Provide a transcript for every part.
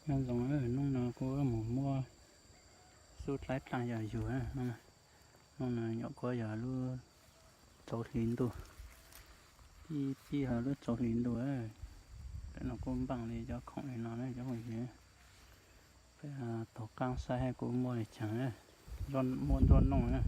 Nyob zoo, hnub no kuv mus muab xub dlaib dlaaj yog yug. Hnub no nyuam qhuav yog lub tsaus hli ntuj, pib pib yog lub tsaus hli ntuj. Tam no kuv npaaj li cov khoom li no na cov phooj ywg. Peb taug qaab saib kuv muaj li caag, muaj ntsuab nooj na.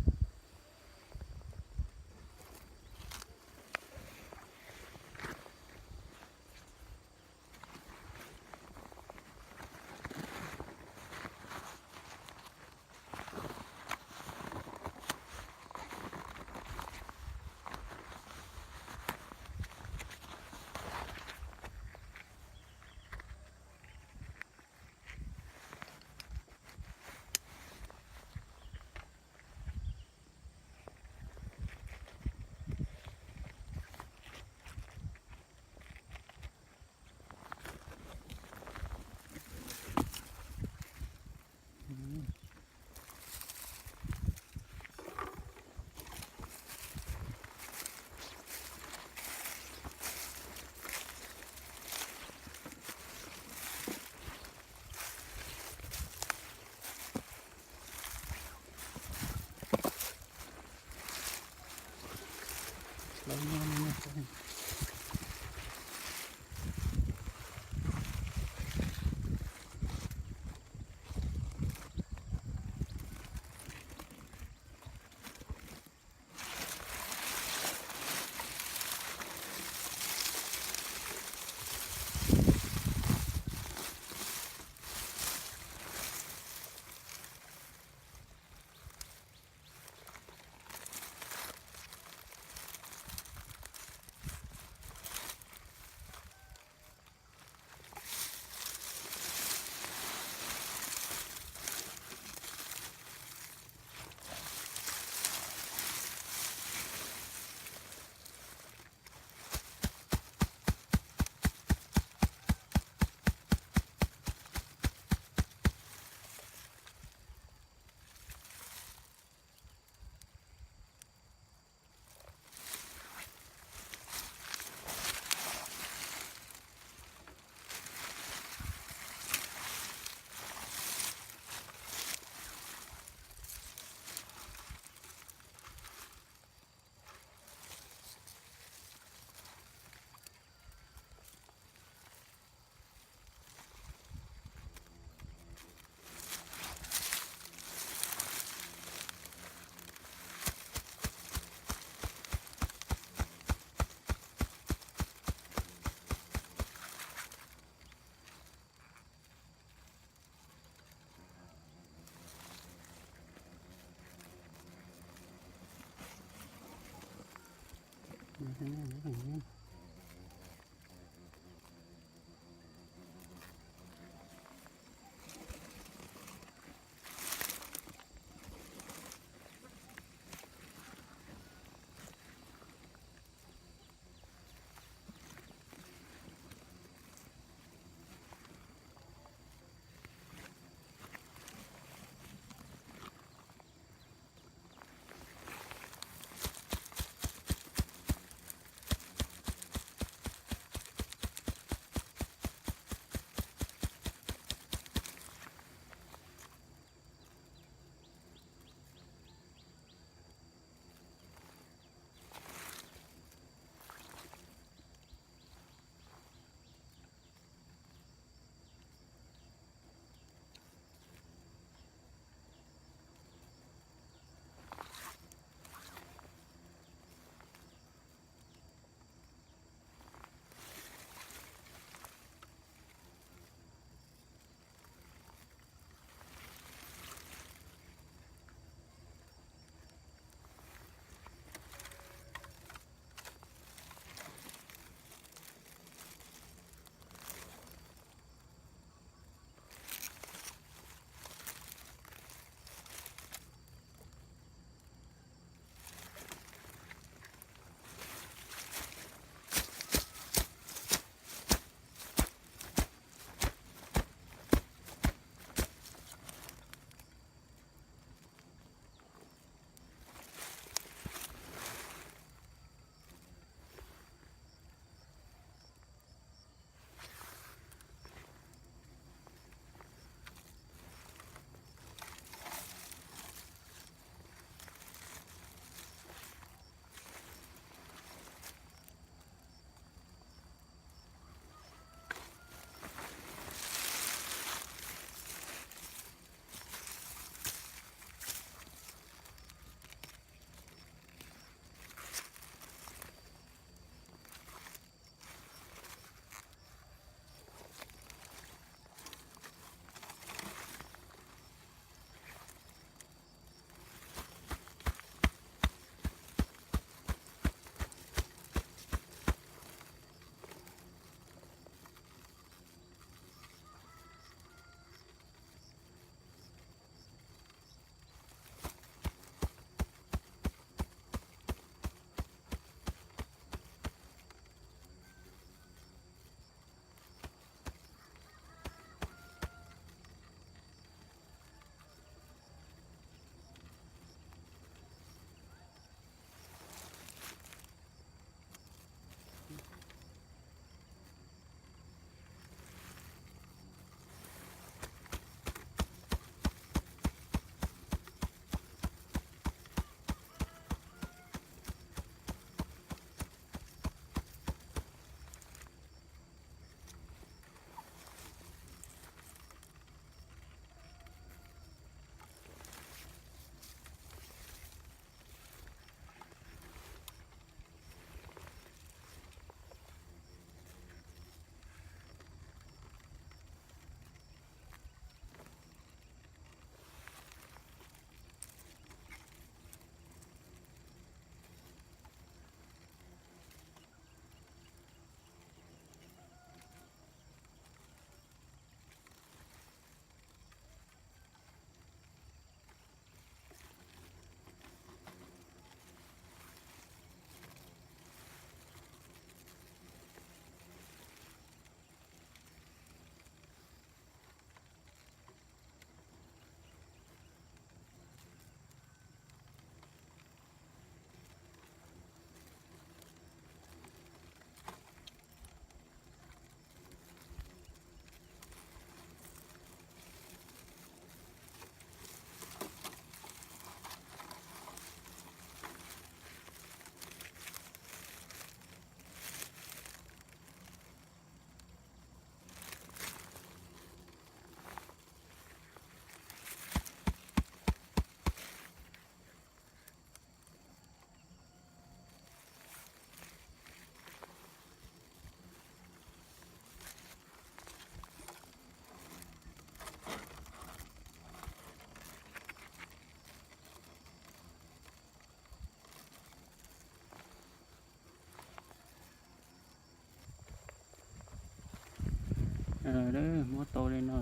Muab tau li no,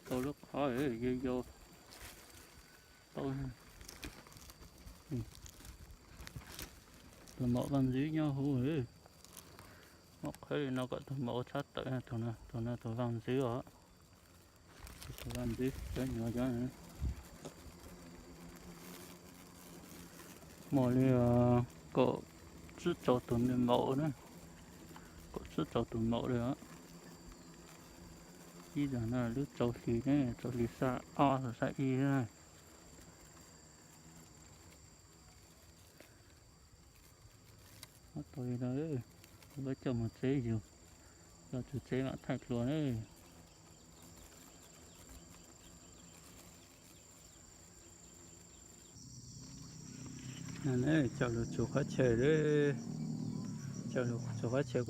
tau lub qhov yau yau tau. Tus maum vaj ntxwv nyob huv. Muab qhwv li no kom tus maum ua tshab tawm. Tus no tus vaj ntxwv os. Tus vaj ntxwv cov nyuam cov muaj li kaum tsib rau tus me maum na, kaum tsib rau tus maum li. Ib zaug no lub rau hli ne, rau hli xaj ob xaj ib na. Muab tau li no, kuv pab coj mus tsev yug, coj mus tsev mam thaij dua na. Coj lug tsuv qhov chaw, coj lug tsuv qhov chaw,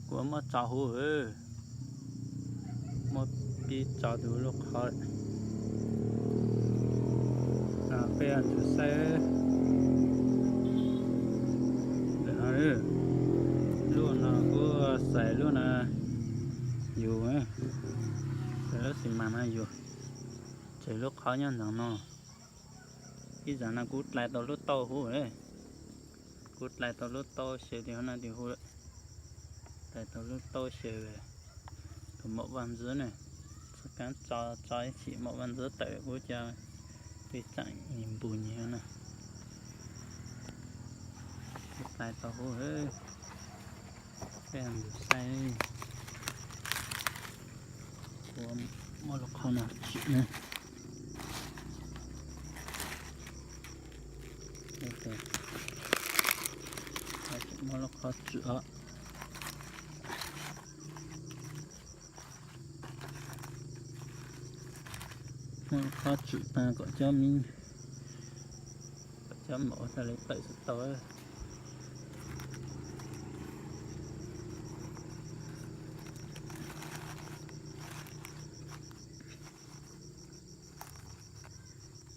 kuv muab tso huv, muab pib tso tus lub qhov no peb ntug saib. Lub no kuv xaiv lub no yug, xaiv lub xis mas no yug, tseg lub qhov nyob ntawm no. Ib zaug no kuv dlais tau lub tauj huv, kuv dlais tau lub tauj xyaw li no tim huv, dlais tau lub tauj xyaw tus maum vaj ntxwv ne. Txhua kaab tso, tso ib chim maum vaj ntxwv tawm kuv cov peb tsaam npus nyeg na. Dlais tau huv, peb ntug saib. Kuv muab lub qhov no tswm na. Muab lub qhov tswm os. Muab lub qhov tswm taag kom cov, kom cov maum txhaj le tawm tau.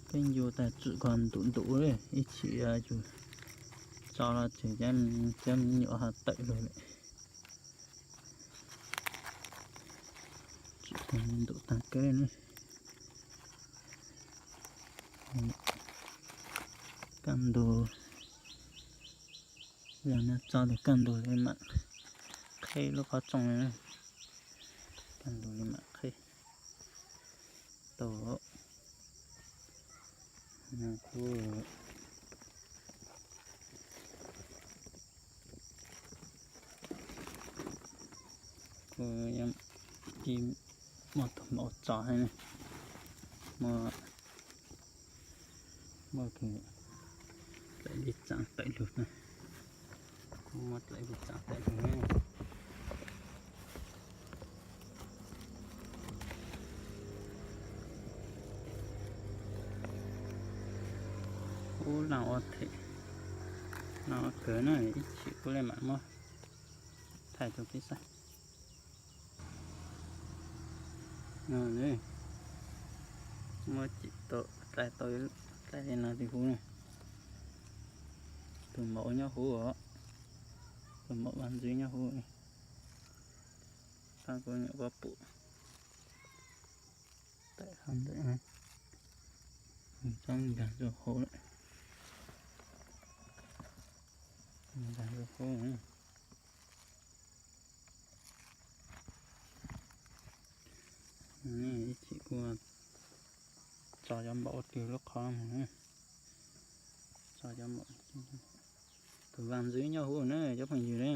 Peb ncu tag tswm ko ntum ntum, ib chim yus tso los tseg cov me nyuam ho tawm lug lawm. Tswm tag ntum tag kawg ne. Kaj ntug, yog no tso tes kaj ntug li mam qheb lub qhov rooj, kaj ntug li mam qheb tau. Kuv, kuv muaj tug maum tso, muaj, muaj dlaim li tsaam tawm lug na. Kuv muaj dlaim li tsaam tawm lug na. Ub, laaj ua them, laaj ua kawg na, ib chim kuv le mam muab thaij rau peb saib. Muab cim tau, dlaim tau, dlaim li no tim huv na. Tus maum nyob huv os, tus maum vaj ntxwv nyob huv. Pab kuv nyuam qhuav pum tawm hov ntawm, txhob nkag rau hauv lawm, nkag rau hauv. Ib chim kuv tso cov maum twg lub qhov mus, tso cov maum. Tus vaj ntxwv nyob huv na cov phooj ywg na.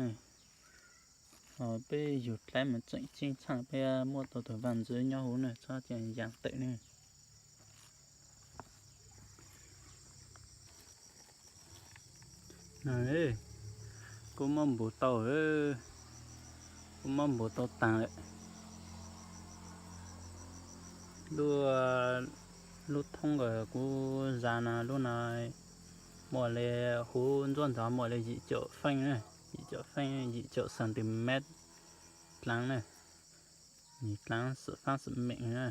Peb yug dlaim mus tseem ceeb tshaj, peb muaj tau tus vaj ntxwv nyob huv na, txhob cia yaa tawm ne. Kuv muab npus tau, kuv muab npus tau taag lawm. Lub, lub thoob uas kuv zag no, lub no muaj li, huv ntsuab ntxov muaj li yim caum feej, yim caum feej, yim caum centimeter dlaab na, yim dlaab xwm faab xwm meem na.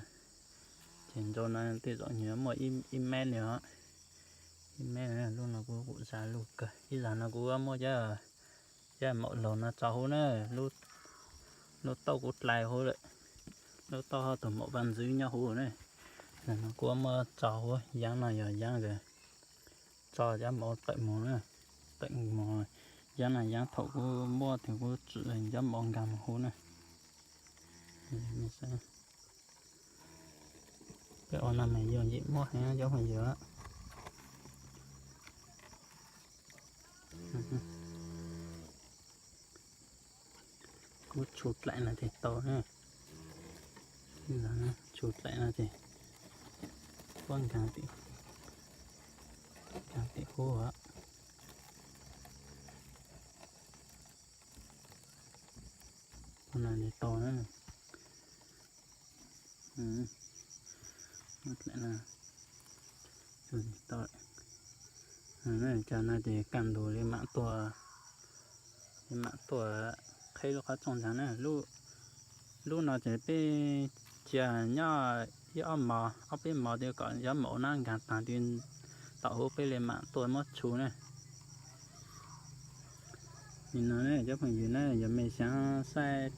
Ces nrau no tej zaum nyuag muaj ib mev li os, ib mev. Lub no kuv, kuv zag lug kawg, ib zag no kuv muab cov maum laug no tso huv na, lub Lub tauj kuv dlais huv lawm, lub tauj ho tus maum vaj ntxwv nyob huv ne. Ntawm no kuv muab tso huv, yaab no yog yaab tso cov mov tawm mus na, tawm mus. Yaab no yaab thaum kuv muab tes kuv tswm cov mov nkag mus huv na. Peb ua no mas yooj yim muab heev cov phooj ywg. Kuv tshu dlaim no tes tau na. Tshu dlaim no tes puab nkag tim huv. Ua no tes tau na. Cov no ces kaj ntug li mam tuaj, li mam tuaj qheb lub qhov rooj ntag na. Lub no ces peb cia nyob ib ob mov, ob peb mov twb kom cov mov nab nkag tag twb tau huv peb li mam tuaj muab tshu na. Nim no cov phooj ywg na, yog mej xav saib,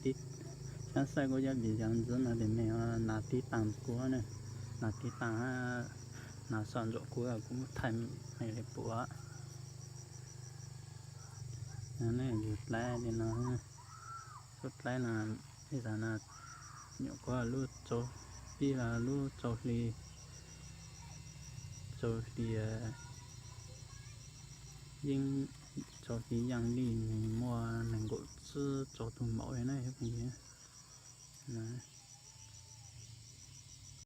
xav saib kuv cov video ntxiv no ces mej ho nas tib taag kuv na, nas tib taag, nas sau ntsuam kuv, kuv muab thaij mej li pum. Yug dlaib li no, lub dlaib no, ib zag no nyuam qhuav lub tsau, pib lub tsau hli, tsau hli, yeej, tsau hli yaaj lij nws muaj nees nkaum tsib tsau tug maum li na cov phooj ywg na.